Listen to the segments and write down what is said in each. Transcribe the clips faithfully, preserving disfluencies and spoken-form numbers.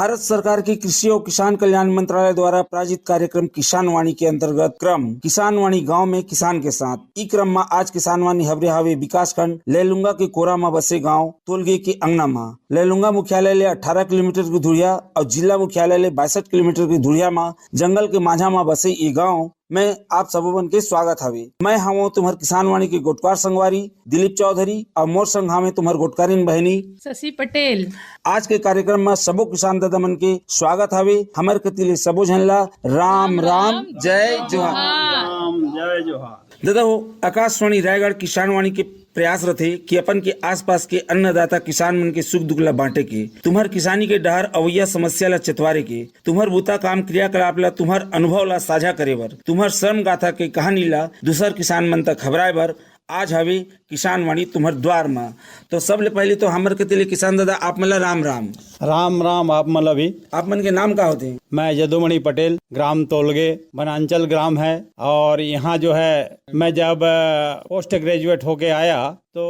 भारत सरकार के कृषि और किसान कल्याण मंत्रालय द्वारा प्रायोजित कार्यक्रम किसान वाणी के अंतर्गत क्रम किसान वाणी गांव में किसान के साथ। ई क्रम में आज किसान वाणी हबरे हावे विकासखंड लैलुंगा के कोरा में बसे गांव तोलगे के अंगना में। लैलुंगा मुख्यालय ले अठारह किलोमीटर की दूरिया और जिला मुख्यालय ले बासठ किलोमीटर की दूरिया में जंगल के माझा में बसे ये गांव में आप सबो मन के स्वागत हवे। मैं हवं तुम्हर किसान वाणी के गोटकार संगवारी दिलीप चौधरी और मोर संग हवे तुम्हर गोटकारिन बहनी शशि पटेल। आज के कार्यक्रम में सबो किसान दादा मन के स्वागत हवे। हमर कति ले सबो झन ला राम राम, जय जोहार। राम, जय जोहार। दादा हो, आकाशवाणी रायगढ़ किसान वाणी के प्रयास रथे कि अपन के आसपास के अन्नदाता किसान मन के सुख दुख ला बांटे के, तुम्हर किसानी के डहर अवैया समस्या ला चेतवारे के, तुम्हर बुता काम क्रियाकलाप ला, तुम्हर अनुभव ला साझा करे बर, तुम्हर श्रम गाथा के कहानी ला दूसर किसान मन तक खबराए बर आज हवे किसान वाणी तुम्हर द्वार मा। तो सबले पहले तो हमर कति ले किसान दादा आप मन ला राम राम। राम राम आप मन ला भी। आप मन के नाम का होथे? मैं जदुमणि पटेल, ग्राम तोलगे, वनांचल ग्राम है। और यहाँ जो है, मैं जब अ, पोस्ट ग्रेजुएट होके आया तो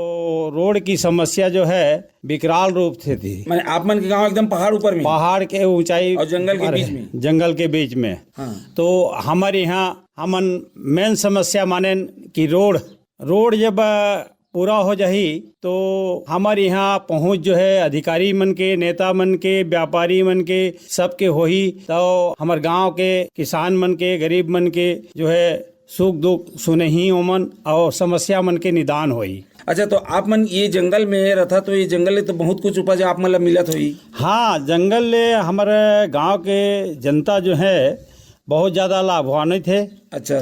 रोड की समस्या जो है विकराल रूप से थी। माने आप मन के गांव एकदम पहाड़ ऊपर में? पहाड़ के ऊंचाई और जंगल के पर बीच है, में? जंगल के बीच में। हाँ। तो हमर यहाँ हमन मेन समस्या मानेन कि रोड, रोड जब अ, पूरा हो जाही तो हमर यहाँ पहुँच जो है अधिकारी मन के, नेता मन के, व्यापारी मन के, सबके होही, तो हमर गांव के किसान मन के, गरीब मन के जो है सुख दुख सुनही ओमन और समस्या मन के निदान होही। अच्छा, तो आप मन ये जंगल में रथा तो ये जंगल ले तो बहुत कुछ उपज आप मन ला मिलत होही। हाँ, जंगल ले हमर गांव के जनता जो है बहुत ज्यादा लाभान्वित है। अच्छा।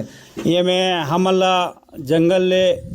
ये में हमन ला जंगल ले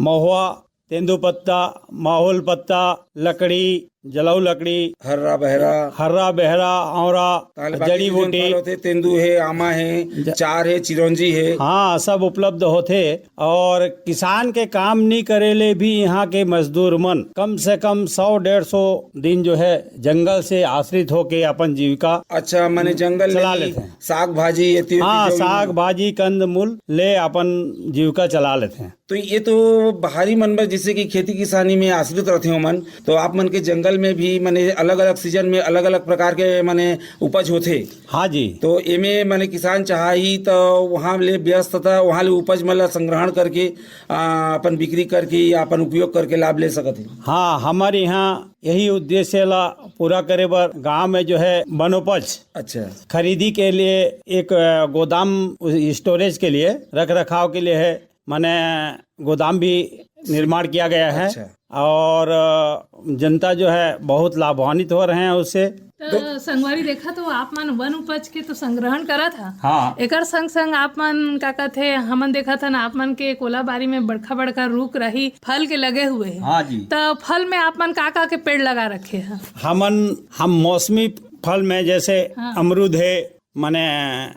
महुआ, तेंदू पत्ता, माहुल पत्ता, लकड़ी, जलऊ लकड़ी, हर्रा बहरा। हर्रा बहरा, औरा, ताले बाकी जड़ी के जौन बूटी। फल होथे, तेंदू हे, आमा हे, ज- चार हे, चिरौंजी हे। हाँ, सब उपलब्ध होथे। और किसान के काम नी करे ले भी यहाँ के मजदूर मन कम से कम सौ डेढ़ सौ दिन जो है जंगल से आश्रित होके अपन जीविका अच्छा, माने जंगल ले चला ही लेथे। साग भाजी, ये तीर हाँ, की जो भी साग भाजी, कंद मूल ले अपन जीविका चला लेथे। तो ये तो बाहरी मन बर, जैसे कि खेती किसानी में आश्रित रहते हो मन, तो आप मन के जंगल में भी माने अलग-अलग सीजन में अलग-अलग प्रकार के माने उपज होथे। हाँ जी। तो एमे माने किसान चाही तो वहाँ ले व्यस्तता, वहाँ ले उपज मन ला संग्रहण करके, आ, अपन बिक्री करके या अपन उपयोग करके लाभ ले सकत हे। हाँ, हमर यहाँ यही उद्देश्य ला पूरा करे बर गांव में जो है वनोपज अच्छा। खरीदी के लिए एक, अ, गोदाम, स्टोरेज के लिए, रख रखाव के लिए है, माने गोदाम भी निर्माण किया गया है। अच्छा। और, अ, जनता जो है बहुत लाभान्वित हो रहे हैं उससे। तो तो संगवारी देखा तो आप मन वन उपज के तो संग्रहण करत हा। हाँ। एकर संग संग आप मन का कहथे, हमन देखत हन आप मन के कोलाबारी में बड़का बड़का रुख राही फल के लगे हुए हैं। हाँ जी। तो फल में आप मन का का के पेड़ लगा रखे हैं? हमन, हम मौसमी फल में जैसे हाँ। अमरूद है, माने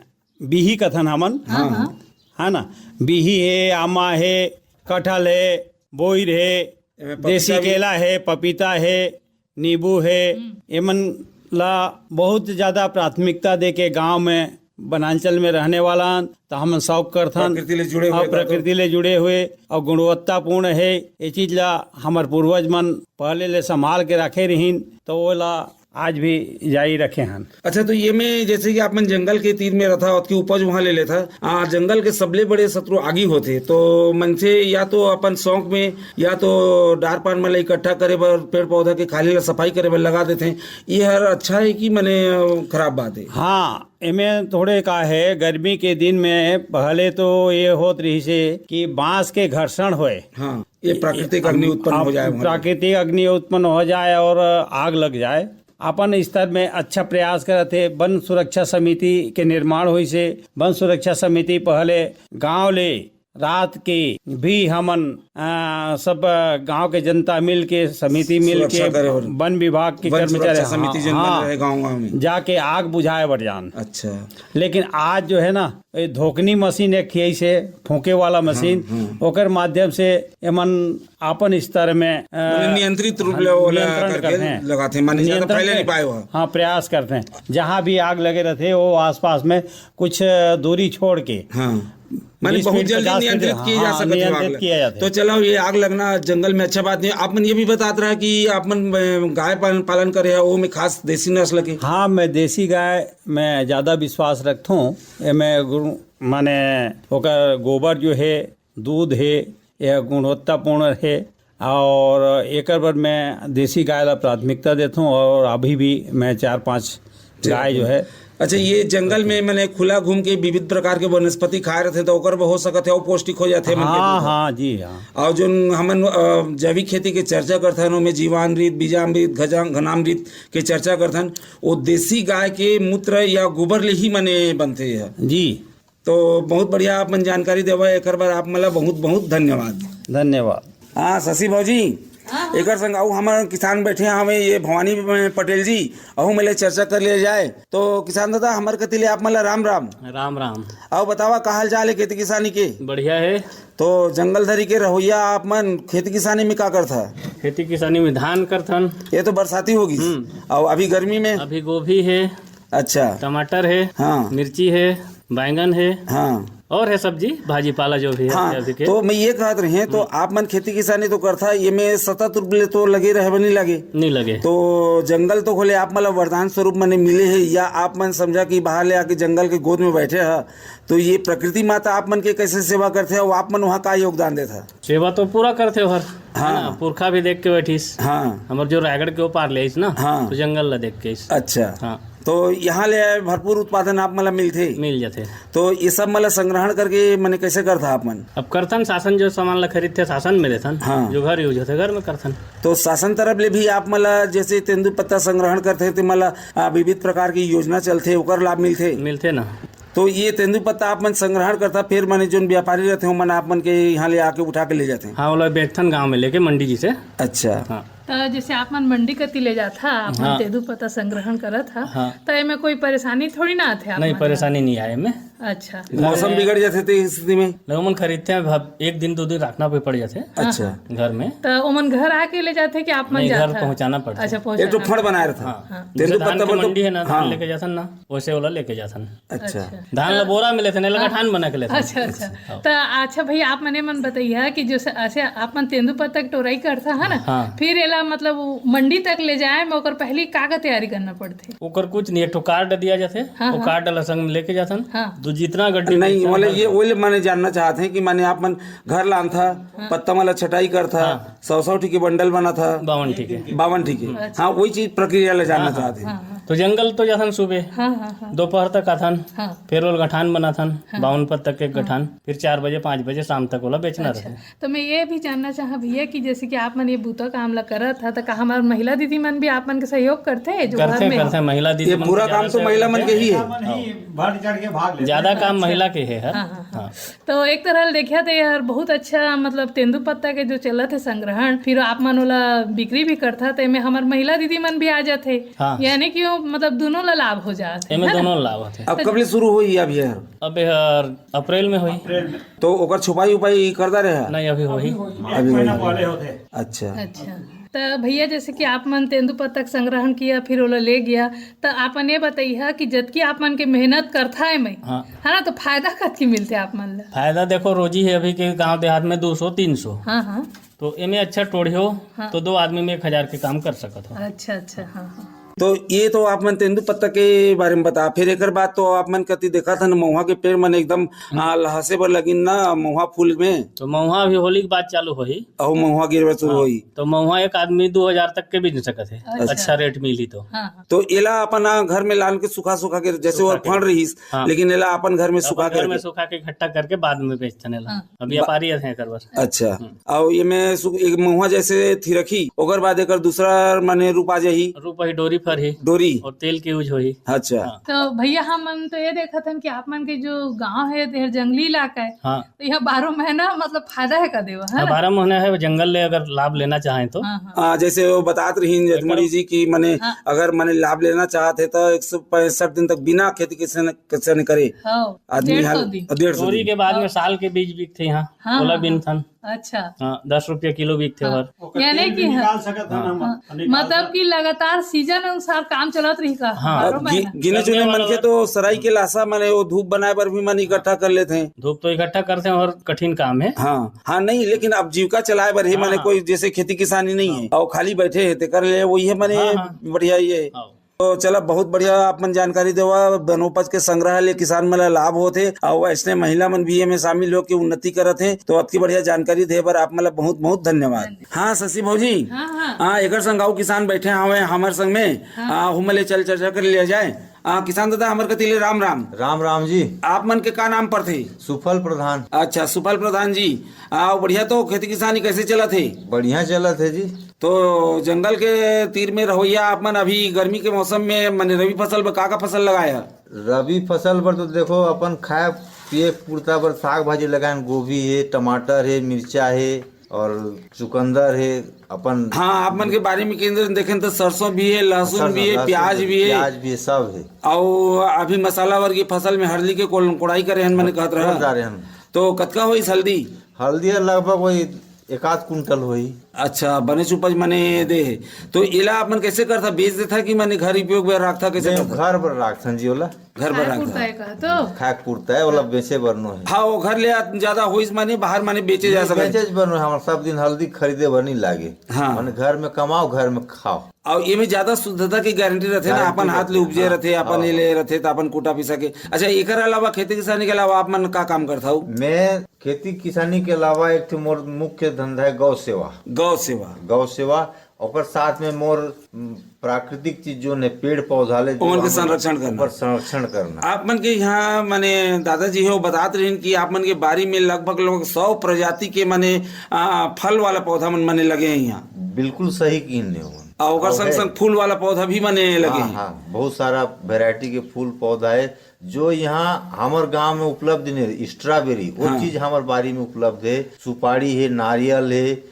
बिही कथन हमन, हाँ, हाँ। है ना, बिही है, आमा है, कटहल है, बोइर है, एमे पपीता देसी भी। केला है, पपीता है, नींबू है, हम्म। एमन ला बहुत ज्यादा प्राथमिकता दे के गांव में वनांचल में रहने वाला हन, तो हमन शौक करथन। प्रकृति ले जुड़े हुए हाँ, का तो प्रकृति ले जुड़े हुए और गुणवत्तापूर्ण है, ये चीज ला हमर पूर्वज मन पहले ले संभाल के रखे रहिन, तो ओला आज भी जारी रखे हन। अच्छा, तो ये में जैसे कि आप मन जंगल के तीर में रहता, ओतकी उपज वहाँ ले लेता, आ, जंगल के सबले बड़े शत्रु आगी होथे, तो मनसे या तो अपन शौक में या तो डार पान मन ला इकट्ठा करे बर, पेड़ पौधा के खाली ला सफाई करे बर लगा देथे। ये हर अच्छा है कि माने, अ, खराब बात है? हाँ, एमे थोड़े का है, गर्मी के दिन में पहले तो ये होत रहिसे कि बांस के घर्षण होए। हाँ, ये प्राकृतिक अग्नि उत्पन्न हो जाए वहाँ। प्राकृतिक अग्नि उत्पन्न हो जाए और आग लग जाए। अपन स्तर में अच्छा प्रयास करत हे। वन सुरक्षा समिति के निर्माण होइसे। वन सुरक्षा समिति पहले गांव ले रात के भी हमन, आ, सब गांव के जनता मिल के, समिति मिल सुरक्षा के, करे बर। वन विभाग के वन कर्मचारी, सुरक्षा समिति हाँ, जेन बन हाँ, रहे गांव गांव में। जाके आग बुझाए बर जान। अच्छा। लेकिन आज जो है ना, ये धोकनी मशीन एक ही से फूंके वाला मशीन, हाँ, हाँ। ओकर माध्यम से एमन अपन स्तर में, अ, माने नियंत्रित रूप ले ओला नियंत्रण करके करते हैं। लगाते हैं, माने ज्यादा नियंत्रण फैले के, नहीं पाए वो। हाँ, प्रयास करते हैं। जहाँ भी आग लगे रहते हैं, वो आसपास में कुछ दूरी छोड़ के हाँ। माने बीस बहुत फीट, जल्दी पचास फीट, नियंत्रित किए जा हाँ, सकत हे आग नियंत्रित ल। किया जाता है। तो चलो, ये आग लगना जंगल में अच्छा बात नहीं। आप मन ये भी बतात रहा कि आप मन, अ, गाय पालन, पालन करे हे, वो में खास देसी नस्ल के। हाँ, मैं देसी गाय में ज्यादा विश्वास रखथों। एमे गुण, माने ओकर गोबर जो है, दूध है, यह गुणवत्तापूर्ण है और एकर बर मैं देसी गाय ला प्राथमिकता देथों और अभी भी मैं चार पांच गाय जो है। अच्छा, ये जंगल में माने खुला घूम के विविध प्रकार के वनस्पति खाए रहथे, तो ओकर बर हो सकत हे, अउ पौष्टिक हो जाथे मन के हाँ, दूध ह। हाँ, जी हाँ। और जोन हमन, अ, जैविक खेती के चर्चा करथन, ओमे जीवामृत, बीजामृत, घजा-, घनामृत के चर्चा करथन, वो देसी गाय के मूत्र या गोबर ले ही माने बनथे ह। जी। तो बहुत बढ़िया आप मन जानकारी देवा, एकर बर आप मन ला बहुत बहुत धन्यवाद। धन्यवाद। हाँ शशि भाजी, हाँ, हाँ। एकर संग अउ हमर किसान बैठे हवे, ये भवानी पटेल जी, अहू मन ले चर्चा कर लिया जाए। तो किसान दादा, हमर कति ले आप मन ला राम राम। राम राम। अउ बतावा, का हाल चाल है खेती किसानी के? बढ़िया है। तो जंगल धरी के रहोइया आप मन खेती किसानी में का करथा? खेती किसानी में धान करथन। ये तो बरसाती होगी। हम्म। अउ अभी गर्मी में? अभी गोभी है। अच्छा। टमाटर है। हाँ। मिर्ची है, बैंगन है। हाँ। और है सब्जी, भाजी पाला जो भी है हाँ, अभी के। तो मैं ये कहत रहे, तो हम्म। आप मन खेती किसानी तो करथा, ये में सतत रूप ले तो लगे रहे नहीं लगे? नहीं लगे। तो जंगल तो होले आप मन ला वरदान स्वरूप माने मिले है, या आप मन समझा कि बाहर ले आके जंगल के गोद में बैठे हा, तो ये प्रकृति माता आप मन के कैसे सेवा करथे अउ आप मन वहाँ का योगदान देथा? सेवा तो पूरा करथे ओहर, है हाँ। ना? पुरखा भी देख के बैठिस। हाँ। हमर जो रायगढ़ के ओ पार ले आइस ना, हाँ। तो जंगल ला देख के आइस। अच्छा। हाँ। तो यहाँ ले आए भरपूर उत्पादन आप मन ला मिलथे? मिल जाथे। तो ये सब मन ला संग्रहण करके माने कैसे करथा आप मन? अब करथन, शासन जो सामान ला खरीदथे, शासन में देथन। हाँ। जो घर यूज होथे, घर में करथन। तो शासन तरफ ले भी आप मन ला जैसे तेंदू पत्ता संग्रहण करथे, ते मन ला, आ, विविध प्रकार की योजना चलथे, ओकर लाभ मिलथे? मिलथे ना। तो ये तेंदू पत्ता आप मन संग्रहण करथा, फिर माने जोन व्यापारी रहथे, ओमन आप मन के यहाँ ले आके उठा के ले जाथे? हाँ, ओला बेचथन गांव में लेके मंडी जी से। अच्छा। हाँ। त जैसे आप मन मंडी कति ले जाथा, आप मन हाँ। तेंदू पत्ता संग्रहण करत हा, हाँ। त एमे कोई परेशानी थोड़ी ना आथे आप नहीं, मन ला? परेशानी नहीं आए एमे। अच्छा। मौसम बिगड़ जाथे ते स्थिति में? नहीं, ओमन खरीदथे, अब एक दिन दो दिन रखना भी पड़ जाथे अच्छा। घर में। त ओमन घर आके ले जाथे कि आप मन नहीं, घर जाथा? पहुंचाना पड़थे। अच्छा, एक ठो पहुंचाना फड़ बनाए रहथा। हाँ। हाँ। जैसे तेंदू धान पत्ता के बोलथे, मंडी है ना, धान हाँ। लेके जाथन ना, वैसे ओला लेके जाथन। अच्छा। अच्छा। धान ला बोरा में लेथन, एला हाँ। गठान बना के लेथन। अच्छा, अच्छा। हाँ। त अच्छा भैया, आप मने मन बताइए कि जैसे ऐसे आप मन तेंदू पत्ता के टोराई करथा, है ना? हाँ। फिर एला मतलब वो मंडी तक ले जाए में ओकर पहली का का तैयारी करना पड़थे? ओकर कुछ नहीं, एक ठो कार्ड दिया जाथे, हाँ, वो हाँ। कार्ड ला संग में लेके जाथन। हाँ। तो जितना गड्डी नहीं, बेचथन, बोले हर ये, वो ले माने जानना चाहत हे कि माने आप मन घर लानथा, हाँ। पत्ता मन ला छटाई करथा, हाँ। सौ सौ ठी के बंडल बनाथा। बावन ठी के। बावन ठी के। अच्छा। हाँ, वही चीज प्रक्रिया ला जानना हाँ, हाँ। चाहत हे। हाँ, हाँ। तो जंगल तो जाथन सुबह, हाँ, हाँ, हाँ। दोपहर तक आथन, हाँ। फिर ओल गठान बनाथन, हाँ। बावन पत्ता के हाँ। गठान, फिर चार बजे, पाँच बजे शाम तक ओला बेचना अच्छा। रहथे। तो मैं ये भी जानना चाहा भैया कि जैसे कि आप मन ये बूता काम ला करत हा, तो का हमार महिला दीदी मन भी आप मन के सहयोग करथे जो घर करथे, में? करथे, महिला दीदी ये मन पूरा के काम ज्यादा तो महिला मन के ही है। हाँ। बढ़ चढ़ के भाग लेथे। ज्यादा काम अच्छा। महिला के है, हर। हाँ, हाँ, हाँ। हाँ। तो एक तरह ले देखिया तो ये हर बहुत अच्छा, मतलब तेंदू पत्ता के जो चलत है संग्रहण, फिर आप मन ओला बिक्री भी करथा, तो एमे हमर महिला दीदी मन भी आ जाथे। हाँ। यानी कि वो, मतलब दोनों ला लाभ हो जात है, एमे है ना? दोनों ला लाभ होथे। अब कब ले शुरू होई अब ये हर? अब ये हर अप्रैल में होई। अप्रैल में। तो ओकर छुपाई उपाई करता रहे? नहीं, अभी होही। अभी एक महीना होही। पहले होथे। अच्छा। अच्छा। त भैया, जैसे कि आप मन तेंदू पत्ता के संग्रहण किया, फिर ओला ले गया, त आप मन ये बताइहा कि जतकी आप मन के मेहनत करथा एमे, हाँ। है ना, तो फायदा कतकी मिलथे आप मन ला? फायदा देखो, रोजी है अभी के गांव देहात में दो सौ, तीन सौ। हाँ, हाँ। तो एमे अच्छा टोड़ियो, हाँ। तो दो आदमी में एक हजार के काम कर सकत हो। अच्छा, अच्छा, हाँ, हाँ। तो ये तो आप मन तेंदू पत्ता के बारे में बता, फिर एकर बाद तो आप मन कति देखत हन, महुआ के पेड़ मन एकदम, हम्म। आ, लहसे बर लगिन ना, महुआ फूल में। तो महुआ अभी होली के बाद चालू होही। अउ महुआ गिरवे शुरू हाँ। होही। तो महुआ एक आदमी दो हजार तक के बेच सकत है। अच्छा। अच्छा रेट मिली तो। हाँ, हाँ। तो एला अपन, आ, घर में लान के सुखा सुखा के, जैसे सुखा वो के। फड़ रहीस, हाँ। लेकिन एला अपन घर में अपन सुखा घर में करके। सुखा के इकट्ठा करके बाद में बेचथन एला। हाँ। अब बा-, व्यापारी है एकर बस। अच्छा। हम्म। अउ ये में सु-, एक महुआ जैसे थिरकही, ओकर बाद एकर दूसरा माने रूप आ जाही। रूप वही डोरी फरही। डोरी। और तेल के यूज होही। अच्छा। हाँ। तो भैया, हम मन तो ये देखत हन कि आप मन के जो गांव है, तेहर जंगली इलाका है, हाँ। तो यह बारह महीना मतलब फायदा है का देवा, है हाँ, ना? बारह महीना है, वो जंगल ले अगर लाभ लेना चाहें तो। हाँ, हाँ। हाँ, जैसे वो बतात रहीन जतमुड़ी जी कि माने हाँ। अगर माने लाभ लेना चाहत है तो एक सौ पैंसठ दिन तक बिना खेती किसानी करे हाँ, आदमी डेढ़ सौ हाल, दिन। डेढ़ सौ चोरी दिन। के बाद में हाँ। साल के बीज बिकथे यहाँ, हाँ, ओला हाँ, बिनथन। अच्छा। हाँ, दस रुपया किलो बिकथे हाँ। ओकर। ओकर यानी तेल कि भी हाँ। निकाल सकत हन हाँ। हम, हाँ। निकाल मतलब सकत। कि लगातार सीजन अनुसार काम चलत रही का? हाँ। बारह अब गि-, महीना। गिने चुने मनखे तो सराई के लासा माने वो धूप बनाए बर भी मन इकट्ठा कर लेथे। धूप तो इकट्ठा करथे और कठिन काम है। हाँ, हाँ, नहीं, लेकिन अब जीविका चलाए बर ही हाँ। माने कोई जैसे खेती किसानी नहीं है और खाली बैठे हैं, तेकर ले वही है माने हाँ, हाँ। बढ़िया ये। हाँ। तो चला, बहुत बढ़िया आप मन जानकारी देवा, वनोपज के संग्रह ले किसान मन ला लाभ होथे, अउ अइसने महिला मन भी एमे शामिल होके उन्नति करत हे, तो अतकी बढ़िया जानकारी दे बर आप मन ला बहुत बहुत धन्यवाद। हाँ शशि भौजी, हाँ, हाँ। हाँ, एकर संग अउ किसान बैठे हवे हमर संग में, हाँ। आ, हुम ले चल चर्चा कर लिया जाए। आ, किसान दादा, हमर कति ले राम राम। राम राम जी। आप मन के का नाम पड़थे? सुफल प्रधान। अच्छा, सुफल प्रधान जी, आ, बढ़िया, तो खेती किसानी कैसे चलत हे? बढ़िया चलत हे जी। तो जंगल के तीर में रहोइया आप मन अभी गर्मी के मौसम में, माने रबी फसल बर का का फसल लगाए ह? रबी फसल बर तो देखो, अपन खाए पिए पुरता बर साग भाजी लगाएन, गोभी हे, टमाटर हे, मिर्चा हे और चुकंदर हे। अपन हाँ, आप मन के बारी में केंद्र देखेन तो सरसों भी हे, लहसुन सरसों, भी हे, लहसुन प्याज भी, भी हे। प्याज भी हे, सब हे। अउ अभी मसाला वर्गीय फसल में हल्दी के कोल-, कोड़ाई करे हन, मने कहत रहा। कोड़ डारे हन। तो कतका होइस हल्दी? हल्दी ह लगभग वही एक आध कुंटल होही। अच्छा, बनेच उपज मने दे हे। तो एला आप मन कैसे करथा? बेच देथा कि माने घर उपयोग बर राखथा? कैसे नहीं, करथा? घर बर राखथन जी ओला। घर बर खाए राखथा। पुरता है कहा तो? खाए पुरता है, ओला बेचे बर नो है। हाँ, वो घर ले आ, ज्यादा होइस माने बाहर माने बेचे जा नहीं, सकत। बेचे बर नो है, हमार सब दिन हल्दी खरीदे बर नहीं लागे। हाँ। माने घर में कमाओ, घर में खाओ। अउ एमे ज्यादा शुद्धता के गारंटी रथे ना, गारंटी अपन हाथ ले रथे, उपजे हाँ, रथे, अपन हाँ, ले ले हाँ। रथे, त अपन कूटा पिसा के। अच्छा, एकर अलावा, खेती किसानी के अलावा आप मन का काम करथव? मैं खेती किसानी के अलावा एक ठो मोर मुख्य धंधा है गौ सेवा। गौ सेवा। गौ सेवा, ओकर साथ में मोर, उम, प्राकृतिक चीज जो ने पेड़ पौधा ले, जो ओमन के हम संरक्षण करना। ओकर संरक्षण करना। आप मन के यहाँ, माने, दादाजी हो बतात रहिन कि आप मन के बारी में लगभग, लगभग सौ प्रजाति के, माने, आ, फल वाला पौधा मन, माने, लगे हैं यहाँ। बिल्कुल सही किहिन ले ओमन। आ, ओकर और संग है। संग फूल वाला पौधा भी, माने, लगे हाँ, हैं। हाँ, बहुत सारा variety के फूल पौधा है। जो यहाँ हमर गांव में उपलब्ध नहीं है, strawberry, वो हाँ। चीज हमर बारी में उपलब्ध है। सुपारी है, नारियल है, अ,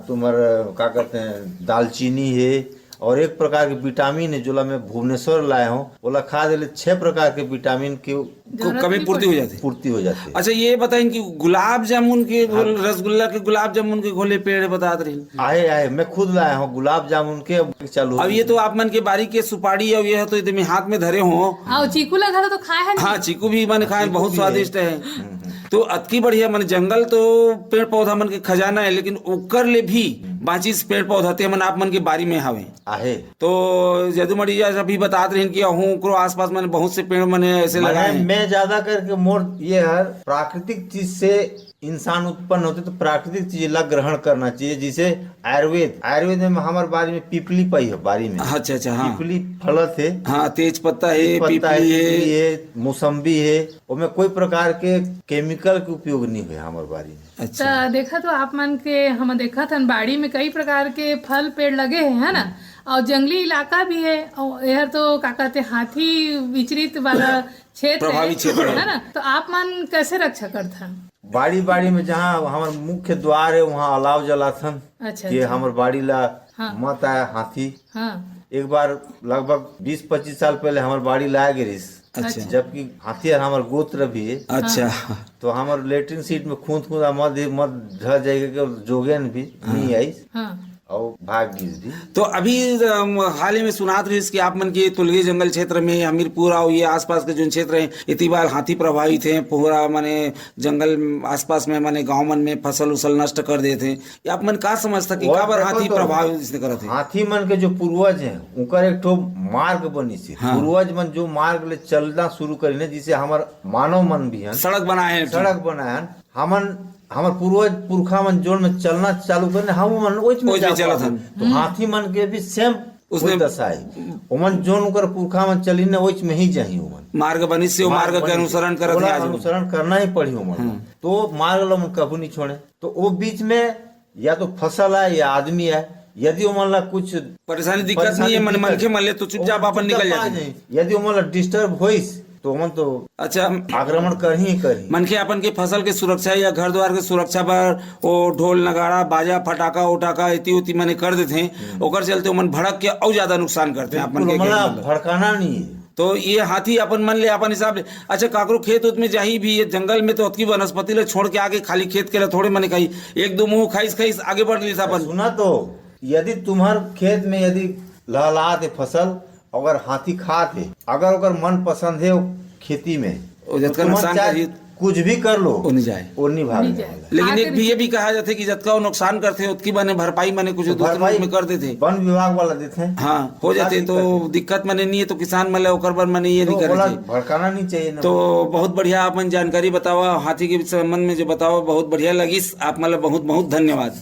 तुम्हार, का कहते हैं, दालचीनी है, और एक प्रकार के विटामिन है, जोला मैं भुवनेश्वर लाए हूँ, ओला खा देले छह प्रकार के विटामिन के को-, जरूरत कमी नहीं पूर्ति हो पड़ती। जाती। पूर्ति हो जाती है। अच्छा, ये बताएं कि गुलाब जामुन के, हाँ। रसगुल्ला के, गुलाब जामुन के घोले पेड़ बतात रही। आए, आए, मैं खुद लाया हूँ गुलाब जामुन के, अब चालू अब हो ये गई। तो आप मन के बारी के सुपारी, अब ये तो एकदम हाथ में धरे हो। हाँ, चीकू ला घलो तो खाए है ना? हाँ, चीकू भी मन खाए, चीकू बहुत भी है। स्वादिष्ट है। हम्म, हम्म। तो अतकी बढ़िया, मन जंगल तो पेड़ पौधा मन के खजाना है, लेकिन ओकर ले भी बांचिस पेड़ पौधा ते मन आप मन के बारी में हवे। आहे। तो जदू मड़िया अभी बतात रहिन कि अहूँ ओकरो आसपास मन बहुत से पेड़ मन ऐसे माने लगाए हैं। मैं ज्यादा करके मोर ये हर प्राकृतिक चीज से इंसान उत्पन्न होते, तो प्राकृतिक चीज ला ग्रहण करना चाहिए। जैसे आयुर्वेद, आयुर्वेद में हमारे बारी में पिपली पाई है, बारी में। अच्छा, अच्छा, हाँ। पिपली फलत है। हाँ, तेज पत्ता है, तेज पत्ता है, पिपली है। पिपली है, मौसम्बी है, ओमे कोई प्रकार के केमिकल के उपयोग नहीं हुए हमारे बारी में। अच्छा। त देखा तो आप मन के, हम देखत हन बाड़ी में कई प्रकार के फल पेड़ लगे हैं, है ना? और जंगली इलाका भी है, और यह तो का कहते, हाथी विचरित वाला क्षेत्र प्रभावी है, क्षेत्र है। है ना? तो आप मन कैसे रक्षा करत हन? बाड़ी, बाड़ी में जहाँ हमार मुख्य द्वार है, वहाँ अलाव जलाथन अच्छा, कि अच्छा। हमार बाड़ी ला हाँ। मत आए हाथी। हाँ। एक बार लगभग बीस पच्चीस साल पहले हमार बाड़ी ला गिरिस। अच्छा। अच्छा। जबकि हाथी हर हमार गोत्र भी है। अच्छा। हाँ। तो हमार लेटरिन सीट में खूंद खूंद आ मत, मत ढह जाएगा कि जोगेन भी हाँ। नहीं आई। हाँ। और भाग गिस भी। तो अभी, अम, हाल ही में सुनात रहिस कि आप मन के तुलगी जंगल क्षेत्र में, हमीरपुर और ये आसपास के जो क्षेत्र हैं, इतनी बार हाथी प्रभावित हैं, पूरा माने जंगल आसपास में, माने गांव मन में फसल उसल नष्ट कर देते हैं। ये आप मन का समझता कि और काबर देखो हाथी तो, प्रभावित इसने करत है? हाथी मन के जो पूर्वज हैं, उनकर एक ठो मार्ग बनी से। हाँ। पूर्वज मन जो मार्ग ले चलना शुरू करी ने, जिसे हमार मानव मन भी हैं, सड़क बनाए हैं, सड़क बनाए हैं, हमन, हमर पूर्वज पुरखा मन जोन में चलना चालू करने, हम मन ओइच में ओइच में जा चलत पाबो। हन। तो हम्म। हाथी मन के भी सेम उसने वही दशा है। ओमन जोन ओकर पुरखा मन चली ने, ओइच में ही जाही ओमन। मार्ग बनिस से, ओ मार्ग मार्ग के बनिस से। अनुसरण करत ओला है आज। अनुसरण करना ही पड़ी ओमन। हम्म। तो मार्ग ला ओमन कभू नहीं छोड़े। तो वो बीच में या तो फसल आए या आदमी आए, यदि ओमन ला कुछ परेशानी दिक्कत परेशानी नहीं है, मन, दिक्कत, मनखे मन ले तो चुपचाप ओमन अपन निकल चुपचाप आ जाते हैं। जाए। यदि ओमन ला डिस्टर्ब होइस, तो ओमन तो अच्छा। आक्रमण करही ही करही। मनखे अपन के फसल के सुरक्षा या घर द्वार के सुरक्षा बर ओ ढोल नगाड़ा, बाजा, फटाका उटाका एती ओती मने कर देथे, हम्म। ओकर चलते ओमन भड़क के अउ ज्यादा नुकसान करथे। आप मन बिल्कुल, के ओमन ला खेत में। भड़काना नहीं है। तो ये हाथी अपन मन ले, अपन हिसाब ले। अच्छा, काकरो खेत उत में जाही भी, ये जंगल में तो अतकी वनस्पति ले छोड़ के आके खाली खेत के ले थोड़े मने खाही, एक दो मुंह खाइस खाइस आगे बढ़ लिस अपन। सुना तो, यदि तुम्हार खेत में यदि लहलहात हे फसल, अगर हाथी खात हे, अगर ओकर मन पसंद हे वो खेती में, वो जतका तो तुमन नुकसान चाहे करही, कुछ भी कर लो, वो नहीं जाए। वो नहीं भागने नहीं जाए। वाला। लेकिन आखिर एक भी ये भी कहा जाथे कि जतका वो नुकसान करथे, ओतकी बने भरपाई मने कुछ तो दूसरे भरपाई रूप में कर देथे। वन विभाग वाला देथे। हाँ, हो जाथे, तो दिक्कत मने नहीं है, तो किसान मन ला ओकर बर मने ये तो नहीं करना ओला चाहिए। भड़काना नहीं चाहिए ना। तो बहुत बढ़िया आप मन जानकारी बतावा, हाथी के संबंध में जो बतावा, बहुत बढ़िया लगिस। आप मन ला बहुत बहुत धन्यवाद।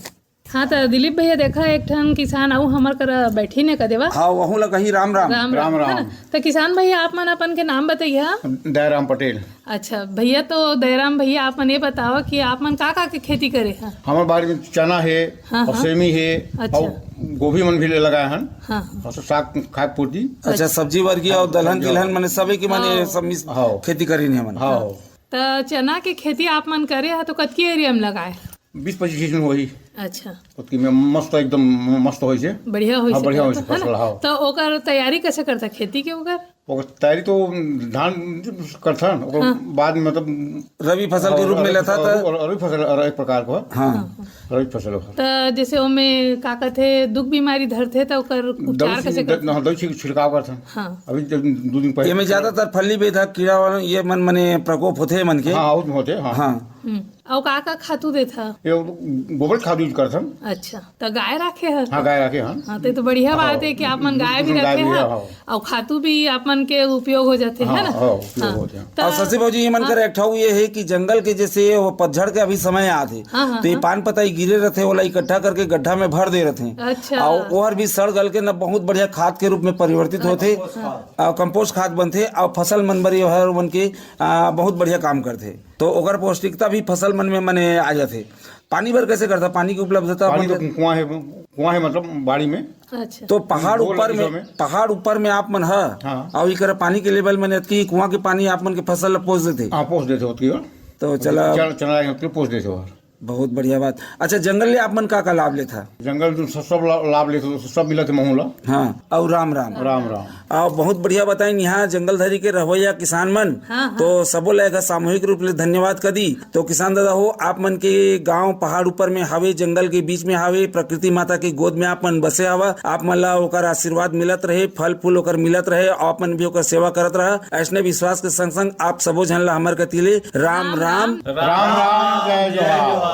हाँ, तो दिलीप भैया, देखा, एक ठन किसान अउ हमर करा बैठी ने का देवा। हाँ, वहू ला कही राम राम। राम राम, राम है ना? राम। तो किसान भैया, आप मन अपन के नाम बताइए। दयाराम पटेल। अच्छा भैया, तो दयाराम भैया, आप मन ये बताओ कि आप मन का का के खेती करे हैं? हमर बाड़ी में चना हे, हाँ, और हाँ। सेमी हे, अच्छा। और गोभी मन भी ले लगाए हन। हाँ, हाँ। और साग खाए पूर्ति। अच्छा, सब्जी वर्गीय और दलहन हाँ। तिलहन मने सबे के मने हाँ। सब मिस हाँ। खेती करीन हे मन। हाँ। तो चना के खेती आप मन करे हैं तो कतकी एरिया में लगाए हैं? बीस पच्चीस बीस में होही। अच्छा। ओतकी में मस्त, एकदम मस्त होइसे। बढ़िया होइसे हाँ, बढ़िया करत होइसे है ना? फसल, हाँ। तो ओकर तैयारी कैसे करता खेती के ओकर? ओकर तैयारी तो धान करथन, ओकर हाँ। बाद में मतलब रबि फसल के हाँ, रूप में रबि लेथा फसल, त रबि फसल, रबि प्रकार को हाँ। रबि फसल हो। तो जैसे ओमे का कहथे, दुख बीमारी धरथे तो ओकर उपचार दवाई कैसे छिड़-, करथे? हाँ, दवाई छिड़-, छिड़काव करथन। हाँ। अभी जब दो दिन पहले एमे ज्यादातर फल्ली बेधा कीड़ा वाला ये मन मने प्रकोप होथे मन के। हाँ, हाँ, उसमें होथे, हाँ। हाँ। हम्म। अउ का का खातू देथा? ये गोबर खाद use करथन। अच्छा, त गाय राखे हन? हाँ, गाय राखे हन। हाँ, तो, तो बढ़िया हाँ, बात है कि आप मन गाय भी दूध गाय रखे भी हन, है, हाँ। अउ खातू भी आप मन के उपयोग हो जाथे, हाँ, है ना? हाँ, उपयोग हाँ। हो जाथे। त और शशि बाबू जी, ये मन हाँ। कर एक ठा ये है कि जंगल के जैसे वो पतझड़ के अभी समय आत हे, हाँ, हाँ, तो ये हाँ। पान पताई गिरे रहथे, ओला इकट्ठा करके गड्ढा में भर दे रहथे। अच्छा। और ओहर भी सड़ गल के न बहुत बढ़िया खाद के रूप में परिवर्तित होथे। हाँ। और कंपोस्ट खाद बनथे और फसल मन बर ये हर मन के, आ, बहुत बढ़िया काम करथे। तो ओकर पौष्टिकता भी फसल मन में मने आ जाथे। पानी बर कैसे करथा? पानी की उपलब्धता पानी अपन तो के कुआं है, कुआं है मतलब बाड़ी में। अच्छा। तो पहाड़ बोर ऊपर लगी में, में। पहाड़ ऊपर में आप मन ह, हाँ। और इकर पानी के लेवल में अतकी कुआं के पानी आप मन के फसल ल पोस देथे। हाँ, पोस देथे होती हो। तो चला चल, चला के पोस देथे हो। बहुत बढ़िया बात। अच्छा, जंगल ले आप मन का का लाभ लेथा? जंगल जो सब, सब ला-, लाभ लेथे, सब मिलत है महू ला। हाँ, और राम राम। राम राम। आ, बहुत बढ़िया बताइन यहाँ जंगल धरी के रहवैया किसान मन। हाँ, हाँ। तो सबो ला एक सामूहिक रूप ले धन्यवाद कर दी। तो किसान दादा हो, आप मन के गांव पहाड़ ऊपर में हावे, जंगल के बीच में हावे, प्रकृति माता के गोद में आप मन बसे हवा। आप मन ला ओकर आशीर्वाद मिलत रहे, फल फूल ओकर मिलत रहे, आप मन भी ओकर सेवा करत रहा। ऐसने विश्वास के संग संग आप सबो झन ला हमर कति ले राम राम। राम राम, जय जोहार।